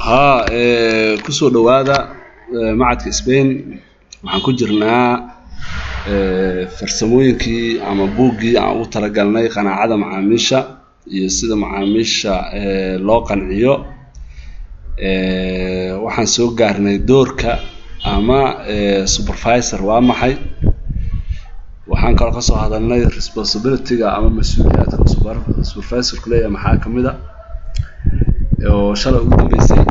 Haa, kusoo dhawaada macadka Spain. Waxaan ku jirnaa farsamooyinkii ama buuggii aan ugu talagalnay qanaacada macaamiisha iyo sida macaamiisha loo qanciyo. Waxaan soo gaarnay doorka ama supervisor waa maxay. Waxaan kaloo kasoo hadalnay responsibility-ga ama mas-uuliyaadka supervisorku leeyahay maxaa kamid a, oo shalay ugu dambeysay.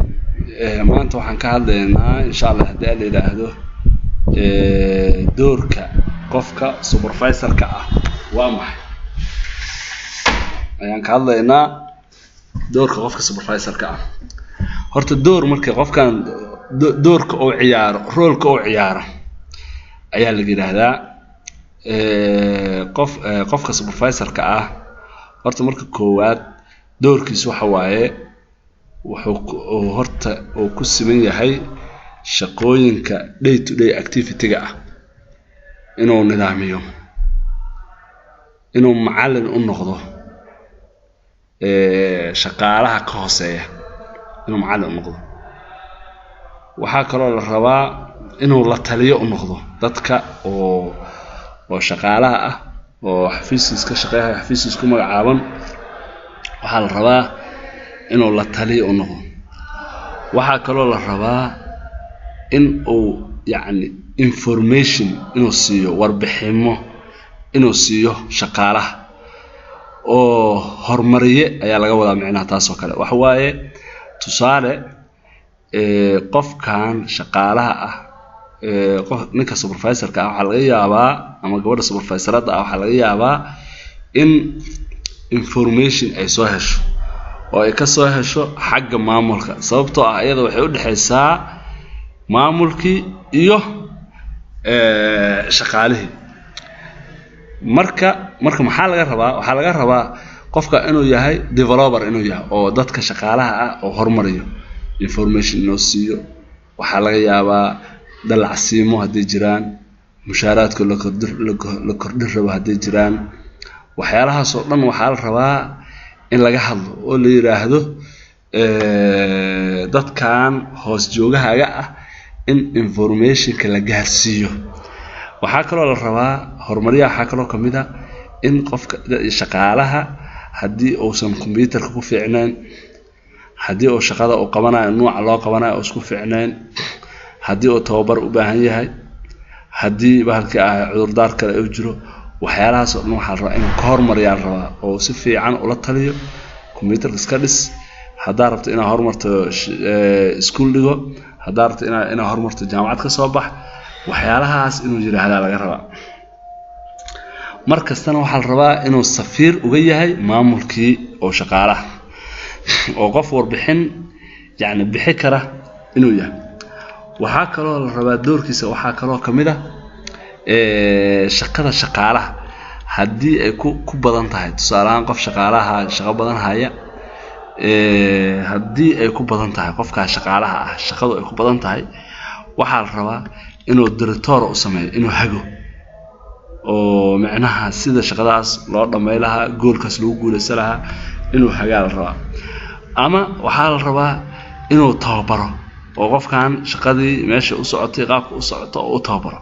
Maanta waxaan ka hadlaynaa, insha Allah, haddii la yidhaahdo, doorka qofka supervisorka ah waa maxay ayaan ka hadlaynaa. Doorka qofka supervisorka ah, horta door marka qofkan doorka uu ciyaaro, roolka uu ciyaaro ayaa la yidhaahdaa. Qof qofka supervisorka ah horta marka koowaad doorkiisu waxa waaye, wuxuu horta uu ku siman yahay shaqooyinka day to day activity-ga ah inuu nidaamiyo, inuu macallin u noqdo shaqaalaha ka hooseeya, inuu macallin u noqdo. Waxaa kaloo la rabaa inuu la taliyo u noqdo dadka oo shaqaalaha ah oo xafiiskiis ka shaqeeya, xafiiskiis ku magacaaban. Waxaa la rabaa inuu la taliyo u noqdo. Waxaa kaloo la rabaa in uu, yacni, information inuu siiyo, warbiximo inuu siiyo shaqaalaha, oo horumariye ayaa laga wadaa micnaha. Taas oo kale waxa waaye, tusaale, qofkan shaqaalaha ah, qof ninka supervisorka ah waxaa laga yaabaa, ama gabadha supervisorada ah waxaa laga yaabaa in information ay soo hesho oo ay ka soo hesho xagga maamulka, sababtoo ah iyada waxay u dhexaysaa maamulkii iyo shaqaalihii. Marka maxaa laga rabaa? Waxaa laga rabaa qofka inuu yahay developer, inuu yahay oo dadka shaqaalaha ah oo horumariyo, information inuu siiyo. Waxaa laga yaabaa dalacsiimo hadday jiraan, mushaaraadka la kordhin rabo hadday jiraan, waxyaalahaas oo dhan waxaa la rabaa in laga hadlo oo la yidhaahdo dadkan hoos joogahaaga ah in informationka la gaarsiiyo. Waxaa kaloo la rabaa horumaryaha, waxaa kaloo kamid ah in qofka shaqaalaha haddii uusan computerka ku fiicnayn, haddii uu shaqada uu qabanayo nuuca loo qabanayo uu isku fiicnayn, haddii uu tababar u baahan yahay, haddii bahalkii ah cudurdaar kale uu jiro, waxyaalahaas oo dhan waxaa la rabaa inuu ka hormariyaa la rabaa, oo si fiican ula taliyo. Computerka iska dhis haddaa rabto inaad horumarto, iskuul dhigo haddaa rabto, inaad horumarto, jaamacad ka soo bax, waxyaalahaas inuu yidhaahdaa laga rabaa. Mar kastana waxaa la rabaa inuu safiir uga yahay maamulkii oo shaqaalaha, oo qof warbixin, yacni, bixi kara inuu yahay. Waxaa kaloo la rabaa doorkiisa, waxaa kaloo ka mid ah shaqada shaqaalaha haddii ay ku badan tahay. Tusaale ahaan, qof shaqaalaha shaqo badan haya, haddii ay ku badan tahay qofkaas shaqaalaha ah shaqadu ay ku badan tahay, waxaa la rabaa inuu director u sameeyo, inuu hago, oo micnaha sida shaqadaas loo dhamay lahaa, goalkaas lagu guuleysan lahaa, inuu hagaa la rabaa. Ama waxaa la rabaa inuu tababaro, oo qofkan shaqadii meesha u socotay, qaabka u socoto oo u tababaro.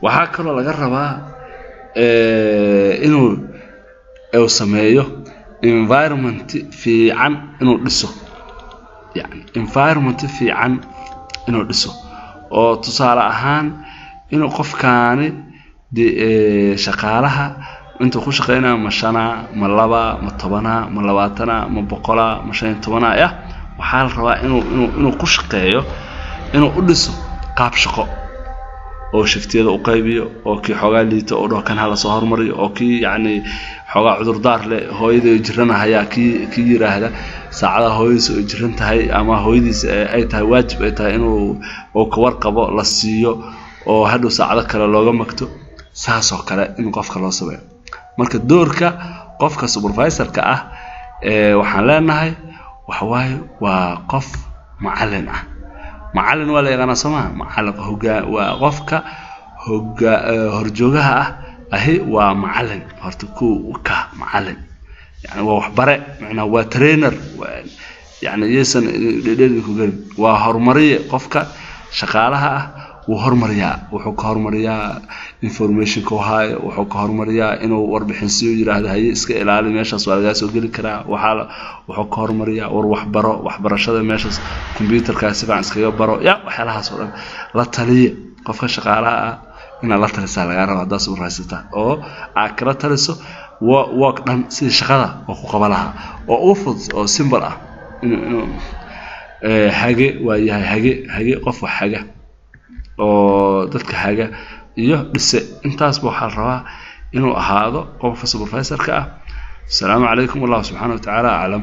Waxaa kaloo laga rabaa inuu uu sameeyo environment fiican inuu dhiso, yani environment fiican inuu dhiso, oo tusaale ahaan inuu qofkaani shaqaalaha intuu ku shaqeynayo, ma shana, ma laba, ma tobana, ma labaatana, ma boqola, ma 15-a yah, waxaa la rabaa inuu ku shaqeeyo, inuu u dhiso qaab shaqo oo shiftiyada u qaybiyo, oo kii xoogaa liito oo dhaho kan hala soo hormariyo, oo kii, yacni, xoogaa cudurdaar leh, hooyadii jirana hayaa, kii yiraahda saacadaha hooyadiis oo jiran tahay ama hooyadiis ay tahay waajib ay tahay inuu uu ka warqabo la siiyo, oo hadhow saacado kale looga magto, saasoo kale in qofka loo sameeyo. Marka doorka qofka supervisorka ah waxaan leenahay waxa waaye waa qof macallin ah. Macallin waa la yaqaanaa, soo maa? Macallin hogaa waa qofka hoga horjoogaha ah ahi, waa macallin horta ku ka macallin, yani waa waxbare, macnaha waa trainer. Yani yaysan dhedheer ku gelin. Waa horumariye. Qofka shaqaalaha ah wuu horumariyaa. Wuxuu ka horumariyaa informationka uu haayo, wuxuu ka horumariyaa inuu warbixin siiyo, yidhaahdo: "Haye, iska ilaali, meeshaas waa lagaa soo geli karaa." Waxaa wuxuu ka horumariyaa: "War, waxbaro, waxbarashada meeshaas, computerkaa si fiican iskaga baro." Ya, waxyaalahaas oo dhan la taliye. Qofka shaqaalaha ah inaad la talisaa lagaa raba haddaad supervisor oo aad kala taliso work dhan, sidii shaqada oo ku qaba lahaa oo ugu fudud oo simple ah. Inuu hage waa yahay, hage, qof wax haga oo dadka haga iyo dhise, intaasba waxaa la rabaa inuu ahaado qofka supervisorka ah. Asalaamu calaykum. Wallahu subxaana wa tacaala aclam.